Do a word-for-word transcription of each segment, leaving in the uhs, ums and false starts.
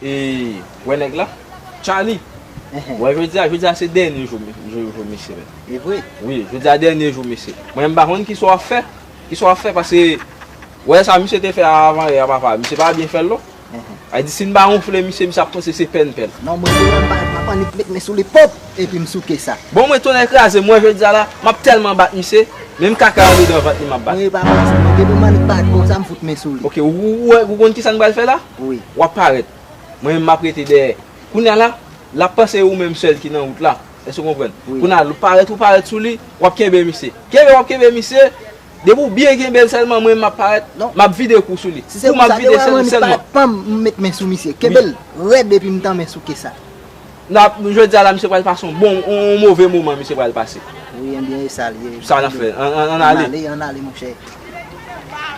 E, wè nèg la? Charlie. Wè, jodi a, jodi a se dènye jou, jou, jou misye, men. E vre? Wi, jodi a dènye jou misye. Mwen, m pa konn kisa w ap fè. Kisa w ap fè, paske, wè sa misye te fè avan yè a, papa, misye pa byen fè l, non. Sa di, si n pa wonfle misye, misye ap panse se pèn pèl. Non, mwen menm, m pa, m ap annik met men sou li, pòp, epi m souke sa. Bon, mwen, tonnè kraze, mwen, jodi a la, m ap tèlman bat misye, menm kaka andedan vant li, m ap bat. Mwen, e pa pase, mwen, depi m annik bat konsa, m fout men sou li. Ok, ou, ou, ou, ou konn kisa n pral fè la? Wi. W ap parèt. Mwen menm m ap rete dèyè. Kounye a la, l ap panse ou menm sèl ki nan wout la. Èske w konprann? Wi. Kounye a, ou parèt, ou parèt sou li, w ap kenbe misye. Kenbe, w ap kenbe misye. Depi w byen kenbe l sèlman, mwen menm m ap parèt, m ap vide kou sou li. Si se pou sa, depi w wè m annik parèt, panm, m met men sou misye. Kenbe l rèd epi m tanmen souke sa. N ap, jodi a la, misye pral pase yon bon, yon move moman, misye pral pase. Wi, ebyen, e sa l ye. Sa n ap fè. Ann, ann, ann ale. Ann ale, ann ale, monchè.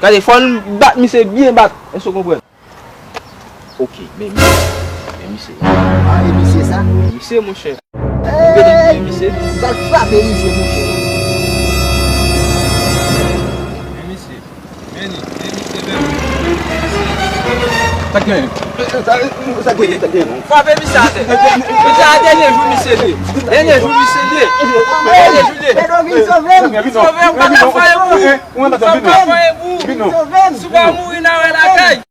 Gade, fò n bat misye byen bat. Èske w konprann? Ok, men misye, men misye. Ah, e misye sa? Men misye, monchè. Ou gentan touye misye? M pral frape misye, monchè. Men misye. Men li, men misye, men misye. Sa k genyen? Sa k genyen? Sa k genyen? Frape misye atè. Misye a dènye jou misye li ye. Dènye jou misye li ye. Dènye jou li ye. Pedro, vin sove m. Sove m, m pa ka fè pou ou. M pa ka fè pou ou. Si w pa mouri, n a wè lakay.